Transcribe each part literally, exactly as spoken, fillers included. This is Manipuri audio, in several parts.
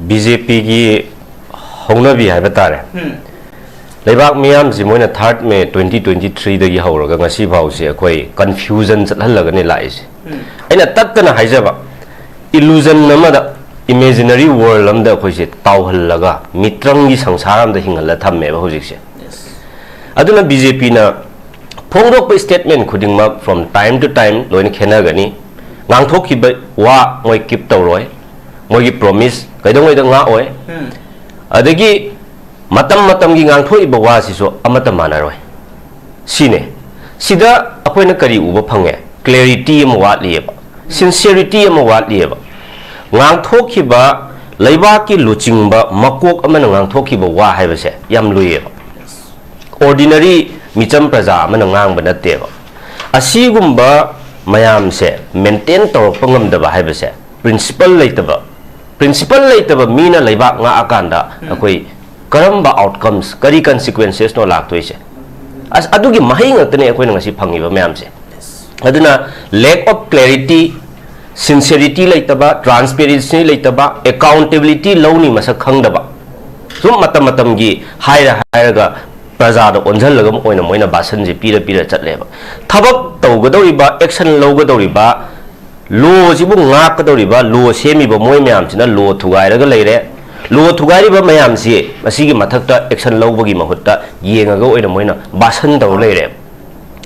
ꯕꯤ ꯖꯦ ꯄꯤꯒꯤ ꯍꯧꯅꯕꯤ ꯍꯥꯏꯕ ꯇꯥꯔꯦ꯫ ꯂꯩꯕꯥꯛ ꯃꯤꯌꯥꯝꯁꯤ ꯃꯣꯏꯅ ꯊꯥꯔꯠ ꯃꯦ ꯇ꯭ꯋꯦꯟꯇꯤ ꯇ꯭ꯋꯦꯟꯇꯤ ꯊ꯭ꯔꯤꯗꯒꯤ ꯍꯧꯔꯒ ꯉꯁꯤ ꯐꯥꯎꯁꯦ ꯑꯩꯈꯣꯏ ꯀꯟꯐ꯭ꯌꯨꯖꯟ ꯆꯠꯍꯜꯂꯒꯅꯦ ꯂꯥꯛꯏꯁꯦ꯫ ꯑꯩꯅ ꯇꯠꯇꯅ ꯍꯥꯏꯖꯕ, ꯏꯂꯨꯖꯟ ꯑꯃꯗ, ꯏꯃꯦꯖꯤꯅꯔꯤ ꯋꯥꯔꯜ ꯑꯃꯗ ꯑꯩꯈꯣꯏꯁꯦ ꯇꯥꯎꯍꯜꯂꯒ ꯃꯤꯇ꯭ꯔꯪꯒꯤ ꯁꯪꯁꯥꯔ ꯑꯃꯗ ꯍꯤꯡꯍꯜꯂ ꯊꯝꯃꯦꯕ ꯍꯧꯖꯤꯛꯁꯦ꯫ ꯑꯗꯨꯅ ꯕꯤ ꯖꯦ ꯄꯤꯅ ꯐꯣꯡꯗꯣꯛꯄ ꯁ꯭ꯇꯦꯠꯃꯦꯟ ꯈꯨꯗꯤꯡꯃꯛ from time to time ꯂꯣꯏꯅ ꯈꯦꯠꯅꯒꯅꯤ꯫ ꯉꯥꯡꯊꯣꯛꯈꯤꯕ ꯋꯥ ꯃꯣꯏ ꯀꯤꯞ ꯇꯧꯔꯣꯏ, ꯃꯣꯏꯒꯤ ꯄ꯭ꯔꯣꯃꯤꯁ ꯀꯩꯗꯧꯉꯩꯗ ꯉꯥꯛꯑꯣꯏ꯫ ꯑꯗꯒꯤ ꯃꯇꯝ ꯃꯇꯝꯒꯤ ꯉꯥꯡꯊꯣꯛꯏꯕ ꯋꯥꯁꯤꯁꯨ ꯑꯃꯠꯇ ꯃꯥꯟꯅꯔꯣꯏ꯫ ꯁꯤꯅꯦ꯫ ꯁꯤꯗ ꯑꯩꯈꯣꯏꯅ ꯀꯔꯤ ꯎꯕ ꯐꯪꯉꯦ? ꯀ꯭ꯂꯦꯔꯤꯇꯤ ꯑꯃ ꯋꯥꯠꯂꯤꯑꯕ, ꯁꯤꯟꯁꯤꯌꯔꯤꯇꯤ ꯑꯃ ꯋꯥꯠꯂꯤꯑꯕ꯫ ꯉꯥꯡꯊꯣꯛꯈꯤꯕ, ꯂꯩꯕꯥꯛꯀꯤ ꯂꯨꯆꯤꯡꯕ ꯃꯀꯣꯛ ꯑꯃꯅ ꯉꯥꯡꯊꯣꯛꯈꯤꯕ ꯋꯥ ꯍꯥꯏꯕꯁꯦ ꯌꯥꯝ ꯂꯨꯏꯌꯦꯕ꯫ ꯑꯣꯔꯗꯤꯅꯔꯤ ꯃꯤꯆꯝ ꯄ꯭ꯔꯖꯥ ꯑꯃꯅ ꯉꯥꯡꯕ ꯅꯠꯇꯦꯕ꯫ ꯑꯁꯤꯒꯨꯝꯕ ꯃꯌꯥꯝꯁꯦ ꯃꯦꯟꯇꯦꯟ ꯇꯧꯔꯛꯄ ꯉꯝꯗꯕ ꯍꯥꯏꯕꯁꯦ, ꯄ꯭ꯔꯤꯟꯁꯤꯄꯜ ꯂꯩꯇꯕ, ꯄ꯭ꯔꯤꯟꯁꯤꯄꯜ ꯂꯩꯇꯕ ꯃꯤꯅ ꯂꯩꯕꯥꯛ ꯉꯥꯛꯑꯀꯥꯟꯗ ꯑꯩꯈꯣꯏ ꯀꯔꯝꯕ ꯑꯥꯎꯠꯀꯝꯁ, ꯀꯔꯤ ꯀꯟꯁꯤꯀ꯭ꯋꯦꯟꯁꯦꯁꯅꯣ ꯂꯥꯛꯇꯣꯏꯁꯦ? ꯑꯁ, ꯑꯗꯨꯒꯤ ꯃꯍꯩ ꯉꯥꯛꯇꯅꯦ ꯑꯩꯈꯣꯏꯅ ꯉꯁꯤ ꯐꯪꯉꯤꯕ ꯃꯌꯥꯝꯁꯦ꯫ ꯑꯗꯨꯅ lack of clarity, sincerity ꯂꯩꯇꯕ, transparency ꯂꯩꯇꯕ, accountability ꯂꯧꯅꯤ ꯃꯁꯛ ꯈꯪꯗꯕ, ꯁꯨꯝ ꯃꯇꯝ ꯃꯇꯝꯒꯤ ꯍꯥꯏꯔ ꯍꯥꯏꯔꯒ ꯄ꯭ꯔꯖꯥꯗ ꯑꯣꯟꯁꯤꯜꯂꯒ ꯑꯣꯏꯅ ꯃꯣꯏꯅ ꯚꯥꯁꯟꯁꯦ ꯄꯤꯔ ꯄꯤꯔ ꯆꯠꯂꯦꯕ꯫ ꯊꯕꯛ ꯇꯧꯒꯗꯧꯔꯤꯕ, ꯑꯦꯛꯁꯟ ꯂꯧꯒꯗꯧꯔꯤꯕ, ꯂꯣꯁꯤꯕꯨ ꯉꯥꯛꯀꯗꯧꯔꯤꯕ, ꯂꯣ ꯁꯦꯝꯃꯤꯕ ꯃꯣꯏ ꯃꯌꯥꯝꯁꯤꯅ ꯂꯣ ꯊꯨꯒꯥꯏꯔꯒ ꯂꯩꯔꯦ꯫ ꯂꯣ ꯊꯨꯒꯥꯏꯔꯤꯕ ꯃꯌꯥꯝꯁꯤ ꯃꯁꯤꯒꯤ ꯃꯊꯛꯇ ꯑꯦꯛꯁꯟ ꯂꯧꯕꯒꯤ ꯃꯍꯨꯠꯇ ꯌꯦꯡꯉꯒ ꯑꯣꯏꯅ ꯃꯣꯏꯅ ꯚꯥꯁꯟ ꯇꯧꯔ ꯂꯩꯔꯦ꯫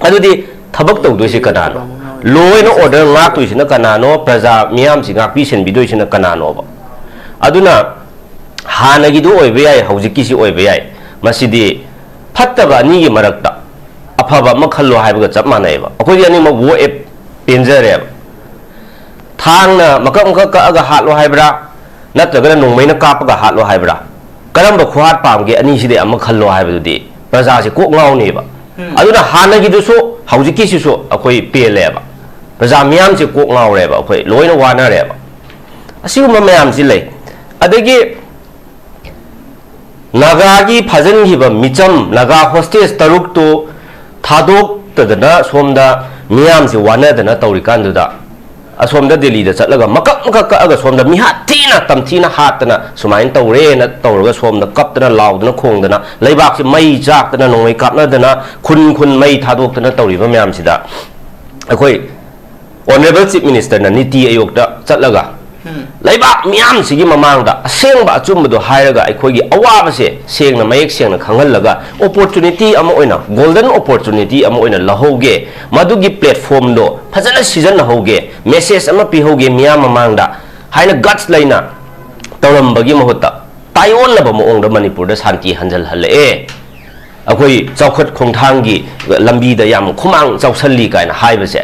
ꯑꯗꯨꯗꯤ ꯊꯕꯛ ꯇꯧꯗꯣꯏꯁꯤ ꯀꯅꯥꯅꯣ? ꯂꯣ ꯑꯦꯟ ꯑꯣꯔꯗꯔ ꯉꯥꯛꯇꯣꯏꯁꯤꯅ ꯀꯅꯥꯅꯣ? ꯄ꯭ꯔꯖꯥ ꯃꯤꯌꯥꯝꯁꯤ ꯉꯥꯛꯄꯤ ꯁꯦꯟꯕꯤꯗꯣꯏꯁꯤꯅ ꯀꯅꯥꯅꯣꯕ? ꯑꯗꯨꯅ ꯍꯥꯟꯅꯒꯤꯗꯨ ꯑꯣꯏꯕ ꯌꯥꯏ, ꯍꯧꯖꯤꯛꯀꯤꯁꯤ ꯑꯣꯏꯕ ꯌꯥꯏ, ꯃꯁꯤꯗꯤ ꯐꯠꯇꯕ ꯑꯅꯤꯒꯤ ꯃꯔꯛꯇ ꯑꯐꯕ ꯑꯃ ꯈꯜꯂꯣ ꯍꯥꯏꯕꯒ ꯆꯞ ꯃꯥꯟꯅꯩꯑꯕ꯫ ꯑꯩꯈꯣꯏꯗꯤ ꯑꯅꯤꯃꯛ ꯋꯣ ꯑꯦꯞ ꯄꯦꯟꯖꯔꯦꯕ꯫ ꯊꯥꯡꯅ ꯃꯀꯛ ꯃꯀꯛ ꯀꯛꯑꯒ ꯍꯥꯠꯂꯣ ꯍꯥꯏꯕ꯭ꯔꯥ, ꯅꯠꯇ꯭ꯔꯒꯅ ꯅꯣꯡꯃꯩꯅ ꯀꯥꯞꯄꯒ ꯍꯥꯠꯂꯣ ꯍꯥꯏꯕ꯭ꯔꯥ? ꯀꯔꯝꯕ ꯈꯨꯍꯥꯠ ꯄꯥꯝꯒꯦ? ꯑꯅꯤꯁꯤꯗꯩ ꯑꯃ ꯈꯜꯂꯣ ꯍꯥꯏꯕꯗꯨꯗꯤ ꯄ꯭ꯔꯖꯥꯁꯦ ꯀꯣꯛ ꯉꯥꯎꯅꯦꯕ꯫ ꯑꯗꯨꯅ ꯍꯥꯟꯅꯒꯤꯗꯨꯁꯨ ꯍꯧꯖꯤꯛꯀꯤꯁꯤꯁꯨ ꯑꯩꯈꯣꯏ ꯄꯦꯜꯂꯦꯕ꯫ ꯄ꯭ꯔꯖꯥ ꯃꯤꯌꯥꯝꯁꯦ ꯀꯣꯛ ꯉꯥꯎꯔꯦꯕ, ꯑꯩꯈꯣꯏ ꯂꯣꯏꯅ ꯋꯥꯅꯔꯦꯕ꯫ ꯑꯁꯤꯒꯨꯝꯕ ꯃꯌꯥꯝꯁꯤ ꯂꯩ꯫ ꯑꯗꯒꯤ ꯅꯥꯒꯥꯒꯤ ꯐꯥꯖꯤꯟꯈꯤꯕ ꯃꯤꯆꯝ, ꯅꯥꯒꯥ ꯍꯣꯁꯇꯦꯖ ꯇꯔꯨꯛꯇꯨ ꯊꯥꯗꯣꯛꯇꯗꯅ ꯁꯣꯝꯗ ꯃꯤꯌꯥꯝꯁꯦ ꯋꯥꯅꯗꯅ ꯇꯧꯔꯤꯀꯥꯟꯗꯨꯗ, ꯑꯁꯣꯝꯗ ꯗꯦꯜꯂꯤꯗ ꯆꯠꯂꯒ ꯃꯀꯛ ꯃꯀꯛ ꯀꯛꯑꯒ ꯁꯣꯝꯗ ꯃꯤꯍꯥꯠ ꯊꯤꯅ ꯇꯝꯊꯤꯅ ꯍꯥꯠꯇꯅ ꯁꯨꯃꯥꯏꯅ ꯇꯧꯔꯦꯅ ꯇꯧꯔꯒ ꯁꯣꯝꯗ ꯀꯞꯇꯅ ꯂꯥꯎꯗꯅ ꯈꯣꯡꯗꯅ ꯂꯩꯕꯥꯛꯁꯤ ꯃꯩ ꯆꯥꯛꯇꯅ ꯅꯣꯡꯃꯩ ꯀꯥꯞꯅꯗꯅ ꯈꯨꯟ ꯈꯨꯟ ꯃꯩ ꯊꯥꯗꯣꯛꯇꯅ ꯇꯧꯔꯤꯕ ꯃꯌꯥꯝꯁꯤꯗ ꯑꯩꯈꯣꯏ Honourable Chief Minister ꯅ ꯅꯤꯇꯤ ꯑꯌꯣꯒꯇ ꯆꯠꯂꯒ ꯂꯩꯕꯥꯛ ꯃꯤꯌꯥꯝꯁꯤꯒꯤ ꯃꯃꯥꯡꯗ ꯑꯁꯦꯡꯕ ꯑꯆꯨꯝꯕꯗꯣ ꯍꯥꯏꯔꯒ ꯑꯩꯈꯣꯏꯒꯤ ꯑꯋꯥꯕꯁꯦ ꯁꯦꯡꯅ ꯃꯌꯦꯛ ꯁꯦꯡꯅ ꯈꯪꯍꯜꯂꯒ opportunity ꯑꯃ ꯑꯣꯏꯅ, golden opportunity ꯑꯃ ꯑꯣꯏꯅ ꯂꯧꯍꯧꯒꯦ, ꯃꯗꯨꯒꯤ platform ꯗꯣ ꯐꯖꯅ ꯁꯤꯖꯤꯟꯅꯍꯧꯒꯦ, message ꯑꯃ ꯄꯤꯍꯧꯒꯦ ꯃꯤꯌꯥꯝ ꯃꯃꯥꯡꯗ ꯍꯥꯏꯅ guts ꯂꯩꯅ ꯇꯧꯔꯝꯕꯒꯤ ꯃꯍꯨꯠꯇ ꯇꯥꯏꯑꯣꯟꯅꯕ ꯃꯑꯣꯡꯗ ꯃꯅꯤꯄꯨꯔꯗ ꯁꯥꯟꯇꯤ ꯍꯟꯖꯜꯍꯜꯂꯛꯑꯦ꯫ ꯑꯩꯈꯣꯏ ꯆꯥꯎꯈꯠ ꯈꯣꯡꯊꯥꯡꯒꯤ ꯂꯝꯕꯤꯗ ꯌꯥꯝ ꯈꯨꯃꯥꯡ ꯆꯥꯎꯁꯜꯂꯤ ꯀꯥꯏꯅ ꯍꯥꯏꯕꯁꯦ,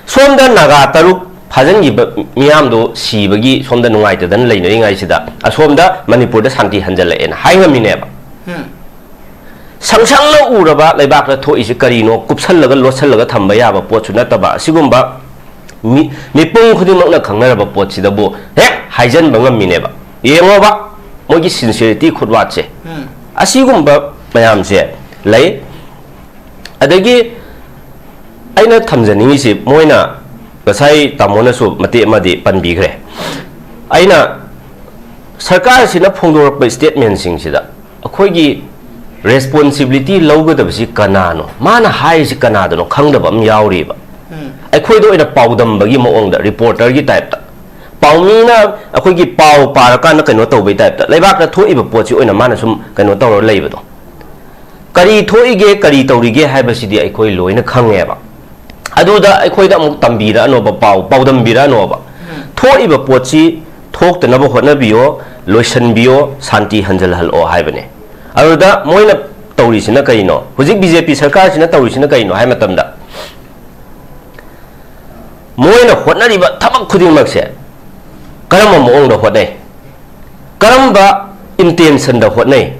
ꯁꯣꯝꯗ ꯅꯥꯒꯥ ꯇꯔꯨꯛ ꯐꯥꯖꯤꯟꯈꯤꯕ ꯃꯤꯌꯥꯝꯗꯣ ꯁꯤꯕꯒꯤ ꯁꯣꯝꯗ ꯅꯨꯡꯉꯥꯏꯇꯗꯅ ꯂꯩꯅꯔꯤꯉꯩꯁꯤꯗ ꯑꯁꯣꯝꯗ ꯃꯅꯤꯄꯨꯔꯗ ꯁꯥꯟꯇꯤ ꯍꯟꯖꯜꯂꯛꯑꯦꯅ ꯍꯥꯏ ꯉꯝꯃꯤꯅꯦꯕ꯫ ꯁꯪꯁꯪꯅ ꯎꯔꯕ ꯂꯩꯕꯥꯛꯇ ꯊꯣꯛꯏꯁꯤ ꯀꯔꯤꯅꯣ ꯀꯨꯞꯁꯜꯂꯒ ꯂꯣꯠꯁꯜꯂꯒ ꯊꯝꯕ ꯌꯥꯕ ꯄꯣꯠꯁꯨ ꯅꯠꯇꯕ, ꯑꯁꯤꯒꯨꯝꯕ ꯃꯤ, ꯃꯤꯄꯨꯝ ꯈꯨꯗꯤꯡꯃꯛꯅ ꯈꯪꯅꯔꯕ ꯄꯣꯠꯁꯤꯗꯕꯨ ꯍꯦꯛ ꯍꯥꯏꯖꯟꯕ ꯉꯝꯃꯤꯅꯦꯕ꯫ ꯌꯦꯡꯉꯣꯕ, ꯃꯣꯏꯒꯤ sincerity ꯈꯨꯠꯋꯥꯠꯁꯦ꯫ ꯑꯁꯤꯒꯨꯝꯕ ꯃꯌꯥꯝꯁꯦ ꯂꯩ꯫ ꯑꯗꯒꯤ ꯑꯩꯅ ꯊꯝꯖꯅꯤꯡꯉꯤꯁꯤ, ꯃꯣꯏꯅ ꯉꯁꯥꯏ ꯇꯥꯃꯣꯅꯁꯨ ꯃꯇꯦꯛ ꯑꯃꯗꯤ ꯄꯟꯕꯤꯈ꯭ꯔꯦ꯫ ꯑꯩꯅ ꯁꯔꯀꯥꯔꯁꯤꯅ ꯐꯣꯡꯗꯣꯔꯛꯄ statement ꯁꯤꯡꯁꯤꯗ ꯑꯩꯈꯣꯏꯒꯤ responsibility ꯂꯧꯒꯗꯕꯁꯤ ꯀꯅꯥꯅꯣ, ꯃꯥꯅ ꯍꯥꯏꯔꯤꯁꯤ ꯀꯅꯥꯗꯅꯣ ꯈꯪꯗꯕ ꯑꯃ ꯌꯥꯎꯔꯤꯕ꯫ ꯑꯩꯈꯣꯏꯗ ꯑꯣꯏꯅ ꯄꯥꯎꯗꯝꯕꯒꯤ ꯃꯑꯣꯡꯗ, reporter ꯒꯤ type ꯇ, ꯄꯥꯎꯃꯤꯅ ꯑꯩꯈꯣꯏꯒꯤ ꯄꯥꯎ ꯄꯥꯔꯀꯥꯟꯗ ꯀꯩꯅꯣ ꯇꯧꯕꯩ type ꯇ, ꯂꯩꯕꯥꯛꯇ ꯊꯣꯛꯏꯕ ꯄꯣꯠꯁꯤ ꯑꯣꯏꯅ ꯃꯥꯅ ꯁꯨꯝ ꯀꯩꯅꯣ ꯇꯧꯔ ꯂꯩꯕꯗꯣ꯫ ꯀꯔꯤ ꯊꯣꯛꯏꯒꯦ, ꯀꯔꯤ ꯇꯧꯔꯤꯒꯦ ꯍꯥꯏꯕꯁꯤꯗꯤ ꯑꯩꯈꯣꯏ ꯂꯣꯏꯅ ꯈꯪꯉꯦꯕ꯫ ꯑꯗꯨꯗ ꯑꯩꯈꯣꯏꯗ ꯑꯃꯨꯛ ꯇꯝꯕꯤꯔꯛꯑꯅꯣꯕ, ꯄꯥꯎ ꯄꯥꯎꯗꯝꯕꯤꯔꯛꯑꯅꯣꯕ꯫ ꯊꯣꯛꯏꯕ ꯄꯣꯠꯁꯤ ꯊꯣꯛꯇꯅꯕ ꯍꯣꯠꯅꯕꯤꯌꯣ, ꯂꯣꯏꯁꯤꯟꯕꯤꯌꯣ, ꯁꯥꯟꯇꯤ ꯍꯟꯖꯜꯍꯜꯂꯛꯑꯣ ꯍꯥꯏꯕꯅꯦ꯫ ꯑꯗꯨꯗ ꯃꯣꯏꯅ ꯇꯧꯔꯤꯁꯤꯅ ꯀꯩꯅꯣ? ꯍꯧꯖꯤꯛ ꯕꯤ ꯖꯦ ꯄꯤ ꯁꯔꯀꯥꯔꯁꯤꯅ ꯇꯧꯔꯤꯁꯤꯅ ꯀꯩꯅꯣ ꯍꯥꯏ ꯃꯇꯝꯗ, ꯃꯣꯏꯅ ꯍꯣꯠꯅꯔꯤꯕ ꯊꯕꯛ ꯈꯨꯗꯤꯡꯃꯛꯁꯦ ꯀꯔꯝꯕ ꯃꯑꯣꯡꯗ ꯍꯣꯠꯅꯩ, ꯀꯔꯝꯕ intention ꯗ ꯍꯣꯠꯅꯩ,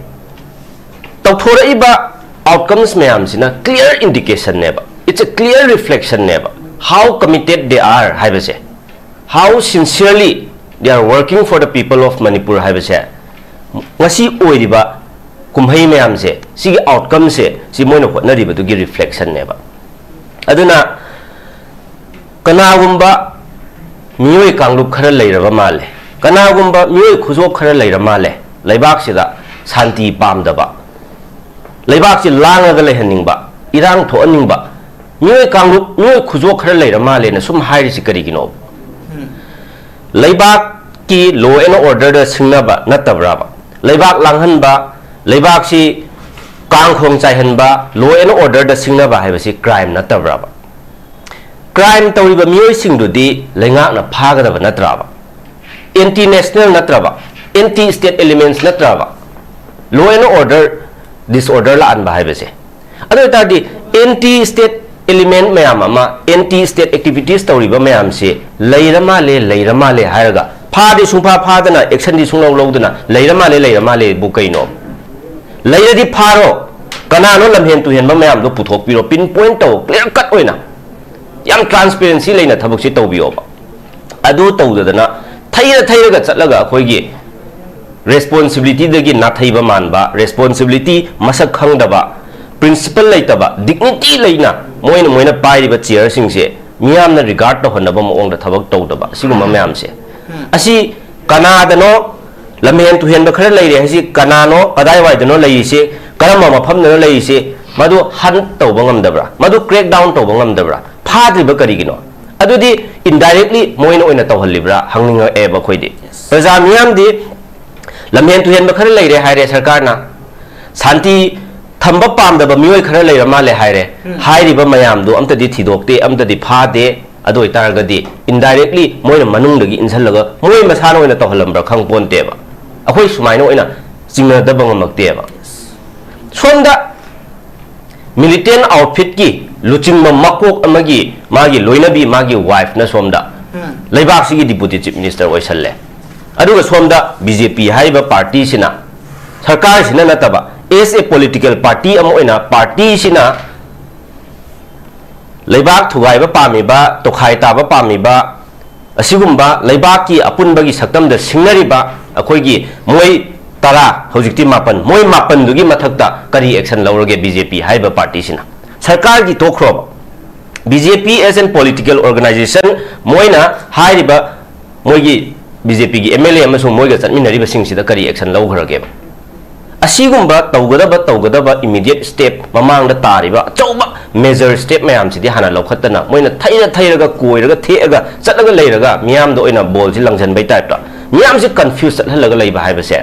ꯇꯧꯊꯣꯔꯛꯏꯕ outcomes ꯃꯌꯥꯝꯁꯤꯅ clear indication ꯅꯦꯕ, it's a clear reflection ꯅꯦꯕ, how committed they are ꯍꯥꯏꯕꯁꯦ, how sincerely they are working for the people of Manipur ꯍꯥꯏꯕꯁꯦ꯫ ꯉꯁꯤ ꯑꯣꯏꯔꯤꯕ ꯀꯨꯝꯍꯩ ꯃꯌꯥꯝꯁꯦ, ꯁꯤꯒꯤ outcome ꯁꯦ, ꯁꯤ ꯃꯣꯏꯅ ꯍꯣꯠꯅꯔꯤꯕꯗꯨꯒꯤ reflection ꯅꯦꯕ꯫ ꯑꯗꯨꯅ ꯀꯅꯥꯒꯨꯝꯕ ꯃꯤꯑꯣꯏ ꯀꯥꯡꯂꯨꯞ ꯈꯔ ꯂꯩꯔꯕ ꯃꯥꯜꯂꯦ, ꯀꯅꯥꯒꯨꯝꯕ ꯃꯤꯑꯣꯏ ꯈꯨꯖꯣꯞ ꯈꯔ ꯂꯩꯔ ꯃꯥꯜꯂꯦ, ꯂꯩꯕꯥꯛꯁꯤꯗ ꯁꯥꯟꯇꯤ ꯄꯥꯝꯗꯕ, ꯂꯩꯕꯥꯛꯁꯤ ꯂꯥꯡꯉꯒ ꯂꯩꯍꯟꯅꯤꯡꯕ, ꯏꯔꯥꯡ ꯊꯣꯛꯍꯟꯅꯤꯡꯕ ꯃꯤꯑꯣꯏ ꯀꯥꯡꯂꯨꯞ, ꯃꯤꯑꯣꯏ ꯈꯨꯖꯣꯞ ꯈꯔ ꯂꯩꯔ ꯃꯥꯜꯂꯦꯅ ꯁꯨꯝ ꯍꯥꯏꯔꯤꯁꯤ ꯀꯔꯤꯒꯤꯅꯣ? ꯂꯩꯕꯥꯛꯀꯤ law and orderꯗ ꯁꯤꯡꯅꯕ ꯅꯠꯇꯕ꯭ꯔꯥꯕ? ꯂꯩꯕꯥꯛ ꯂꯥꯡꯍꯟꯕ, ꯂꯩꯕꯥꯛꯁꯤ ꯀꯥꯡꯈꯣꯡ ꯆꯥꯏꯍꯟꯕ, law and orderꯗ ꯁꯤꯡꯅꯕ ꯍꯥꯏꯕꯁꯤ crime ꯅꯠꯇꯕ꯭ꯔꯥꯕ? Crime ꯇꯧꯔꯤꯕ ꯃꯤꯑꯣꯏꯁꯤꯡꯗꯨꯗꯤ ꯂꯩꯉꯥꯛꯅ ꯐꯥꯒꯗꯕ ꯅꯠꯇ꯭ꯔꯥꯕ? Anti national ꯅꯠꯇ꯭ꯔꯕ? Anti state elements ꯅꯠꯇ꯭ꯔꯕ? Law and order disorder ꯂꯥꯛꯍꯟꯕ ꯍꯥꯏꯕꯁꯦ꯫ ꯑꯗꯨ ꯑꯣꯏꯇꯥꯔꯗꯤ anti state element ꯃꯌꯥꯝ ꯑꯃ, anti state activities ꯇꯧꯔꯤꯕ ꯃꯌꯥꯝꯁꯤ ꯂꯩꯔ ꯃꯥꯜꯂꯦ, ꯂꯩꯔ ꯃꯥꯜꯂꯦ ꯍꯥꯏꯔꯒ ꯐꯥꯗꯤ ꯁꯨꯡꯐꯥ ꯐꯥꯗꯅ, actionꯗꯤ ꯁꯨꯡꯂꯧ ꯂꯧꯗꯅ, ꯂꯩꯔ ꯃꯥꯜꯂꯦ, ꯂꯩꯔ ꯃꯥꯜꯂꯦꯕꯨ ꯀꯩꯅꯣ? ꯂꯩꯔꯗꯤ ꯐꯥꯔꯣ, ꯀꯅꯥꯅꯣ ꯂꯝꯍꯦꯟ ꯇꯨꯍꯦꯟꯕ ꯃꯌꯥꯝꯗꯣ ꯄꯨꯊꯣꯛꯄꯤꯔꯣ, pin point ꯇꯧ, clear cut ꯑꯣꯏꯅ, ꯌꯥꯝ transparency ꯂꯩꯅ ꯊꯕꯛꯁꯤ ꯇꯧꯕꯤꯌꯣꯕ꯫ ꯑꯗꯨ ꯇꯧꯗꯗꯅ ꯊꯩꯔ ꯊꯩꯔꯒ ꯆꯠꯂꯒ ꯑꯩꯈꯣꯏꯒꯤ responsibilityꯗꯒꯤ ꯅꯥꯊꯩꯕ ꯃꯥꯟꯕ, responsibility ꯃꯁꯛ ꯈꯪꯗꯕ, principle ꯂꯩꯇꯕ, dignity ꯂꯩꯅ ꯃꯣꯏꯅ, ꯃꯣꯏꯅ ꯄꯥꯏꯔꯤꯕ chairꯁꯤꯡꯁꯦ ꯃꯤꯌꯥꯝꯅ regard ꯇꯧꯍꯟꯅꯕ ꯃꯑꯣꯡꯗ ꯊꯕꯛ ꯇꯧꯗꯕ, ꯑꯁꯤꯒꯨꯝꯕ ꯃꯌꯥꯝꯁꯦ, ꯑꯁꯤ ꯀꯅꯥꯗꯅꯣ ꯂꯝꯍꯦꯟ ꯇꯨꯍꯦꯟꯕ ꯈꯔ ꯂꯩꯔꯦ ꯍꯥꯏꯁꯤ ꯀꯅꯥꯅꯣ, ꯀꯗꯥꯏꯋꯥꯏꯗꯅꯣ ꯂꯩꯔꯤꯁꯦ, ꯀꯔꯝꯕ ꯃꯐꯝꯗꯅꯣ ꯂꯩꯔꯤꯁꯦ, ꯃꯗꯨ hunt ꯇꯧꯕ ꯉꯝꯗꯕ꯭ꯔꯥ, ꯃꯗꯨ crack down ꯇꯧꯕ ꯉꯝꯗꯕ꯭ꯔꯥ, ꯐꯥꯗ꯭ꯔꯤꯕ ꯀꯔꯤꯒꯤꯅꯣ? ꯑꯗꯨꯗꯤ indirectly ꯃꯣꯏꯅ ꯑꯣꯏꯅ ꯇꯧꯍꯜꯂꯤꯕ꯭ꯔꯥ ꯍꯪꯅꯤꯡꯉꯛꯑꯦꯕ ꯑꯩꯈꯣꯏꯗꯤ꯫ ꯄ꯭ꯔꯖꯥ ꯃꯤꯌꯥꯝꯗꯤ ꯂꯝꯍꯦꯟ ꯇꯨꯍꯦꯟꯕ ꯈꯔ ꯂꯩꯔꯦ ꯍꯥꯏꯔꯦ ꯁꯔꯀꯥꯔꯅ, ꯁꯥꯟꯇꯤ ꯊꯝꯕ ꯄꯥꯝꯗꯕ ꯃꯤꯑꯣꯏ ꯈꯔ ꯂꯩꯔ ꯃꯥꯜꯂꯦ ꯍꯥꯏꯔꯦ꯫ ꯍꯥꯏꯔꯤꯕ ꯃꯌꯥꯝꯗꯣ ꯑꯝꯇꯗꯤ ꯊꯤꯗꯣꯛꯇꯦ, ꯑꯝꯇꯗꯤ ꯐꯥꯗꯦ꯫ ꯑꯗꯨ ꯑꯣꯏꯇꯥꯔꯒꯗꯤ indirectly ꯃꯣꯏꯅ ꯃꯅꯨꯡꯗꯒꯤ ꯏꯟꯁꯤꯜꯂꯒ ꯃꯣꯏ ꯃꯁꯥꯅ ꯑꯣꯏꯅ ꯇꯧꯍꯜꯂꯝꯕ꯭ꯔꯥ ꯈꯪ ꯄꯣꯟꯇꯦꯕ꯫ ꯑꯩꯈꯣꯏ ꯁꯨꯃꯥꯏꯅ ꯑꯣꯏꯅ ꯆꯤꯡꯅꯗꯕ ꯉꯝꯃꯛꯇꯦꯕ꯫ ꯁꯣꯝꯗ militant outfitꯀꯤ ꯂꯨꯆꯤꯡꯕ ꯃꯀꯣꯛ ꯑꯃꯒꯤ ꯃꯥꯒꯤ ꯂꯣꯏꯅꯕꯤ, ꯃꯥꯒꯤ wifeꯅ ꯁꯣꯝꯗ ꯂꯩꯕꯥꯛꯁꯤꯒꯤ deputy chief minister ꯑꯣꯏꯁꯜꯂꯦ꯫ ꯑꯗꯨꯒ ꯁꯣꯝꯗ BJP ꯍꯥꯏꯔꯤꯕ partyꯁꯤꯅ, ꯁꯔꯀꯥꯔꯁꯤꯅ ꯅꯠꯇꯕ, as a political party ꯑꯃ ꯑꯣꯏꯅ partyꯁꯤꯅ ꯂꯩꯕꯥꯛ ꯊꯨꯒꯥꯏꯕ ꯄꯥꯝꯃꯤꯕ, ꯇꯣꯈꯥꯏ ꯇꯥꯕ ꯄꯥꯝꯃꯤꯕ, ꯑꯁꯤꯒꯨꯝꯕ ꯂꯩꯕꯥꯛꯀꯤ ꯑꯄꯨꯟꯕꯒꯤ ꯁꯛꯇꯝꯗ ꯁꯤꯡꯅꯔꯤꯕ ꯑꯩꯈꯣꯏꯒꯤ ꯃꯣꯏ ꯇꯔꯥ, ꯍꯧꯖꯤꯛꯇꯤ ꯃꯥꯄꯟ, ꯃꯣꯏ ꯃꯥꯄꯟꯗꯨꯒꯤ ꯃꯊꯛꯇ ꯀꯔꯤ action ꯂꯧꯔꯒꯦ BJP ꯍꯥꯏꯔꯤꯕ partyꯁꯤꯅ? ꯁꯔꯀꯥꯔꯒꯤ ꯇꯣꯛꯈ꯭ꯔꯣꯕ, B J P as an political organization, ꯃꯣꯏꯅ ꯍꯥꯏꯔꯤꯕ ꯃꯣꯏꯒꯤ B J P ꯒꯤ M L A ꯑꯃꯁꯨꯡ ꯃꯣꯏꯒ ꯆꯠꯃꯤꯟꯅꯔꯤꯕꯁꯤꯡꯁꯤꯗ ꯀꯔꯤ action ꯂꯧꯈ꯭ꯔꯒꯦꯕ? ꯑꯁꯤꯒꯨꯝꯕ ꯇꯧꯒꯗꯕ ꯇꯧꯒꯗꯕ immediate step, ꯃꯃꯥꯡꯗ ꯇꯥꯔꯤꯕ ꯑꯆꯧꯕ major step ꯃꯌꯥꯝꯁꯤꯗꯤ ꯍꯥꯟꯅ ꯂꯧꯈꯠꯇꯅ, ꯃꯣꯏꯅ ꯊꯩꯔ ꯊꯩꯔꯒ, ꯀꯣꯏꯔꯒ, ꯊꯦꯛꯑꯒ ꯆꯠꯂꯒ ꯂꯩꯔꯒ, ꯃꯤꯌꯥꯝꯗ ꯑꯣꯏꯅ ꯕꯣꯜꯁꯤ ꯂꯪꯁꯤꯟꯕꯩ type ꯇ ꯃꯤꯌꯥꯝꯁꯤ confuse ꯆꯠꯍꯜꯂꯒ ꯂꯩꯕ ꯍꯥꯏꯕꯁꯦ,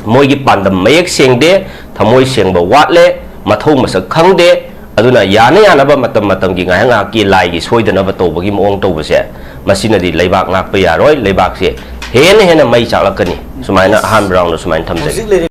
ꯃꯣꯏꯒꯤ ꯄꯥꯟꯗꯝ ꯃꯌꯦꯛ ꯁꯦꯡꯗꯦ, ꯊꯃꯣꯏ ꯁꯦꯡꯕ ꯋꯥꯠꯂꯦ, ꯃꯊꯧ ꯃꯁꯛ ꯈꯪꯗꯦ꯫ ꯑꯗꯨꯅ ꯌꯥꯅ ꯌꯥꯅꯕ ꯃꯇꯝ ꯃꯇꯝꯒꯤ, ꯉꯥꯏꯍꯥꯛ ꯉꯥꯏꯍꯥꯛꯀꯤ ꯂꯥꯏꯒꯤ ꯁꯣꯏꯗꯅꯕ ꯇꯧꯕꯒꯤ ꯃꯑꯣꯡ ꯇꯧꯕꯁꯦ, ꯃꯁꯤꯅꯗꯤ ꯂꯩꯕꯥꯛ ꯉꯥꯛꯄ ꯌꯥꯔꯣꯏ꯫ ꯂꯩꯕꯥꯛꯁꯦ ꯍꯦꯟꯅ ꯍꯦꯟꯅ ꯃꯩ ꯆꯥꯛꯂꯛꯀꯅꯤ꯫ ꯁꯨꯃꯥꯏꯅ ꯑꯍꯥꯟꯕ round ꯗ ꯁꯨꯃꯥꯏꯅ ꯊꯝꯖꯒꯦ꯫ ꯍꯧꯖꯤꯛ ꯂꯩꯔꯤꯕ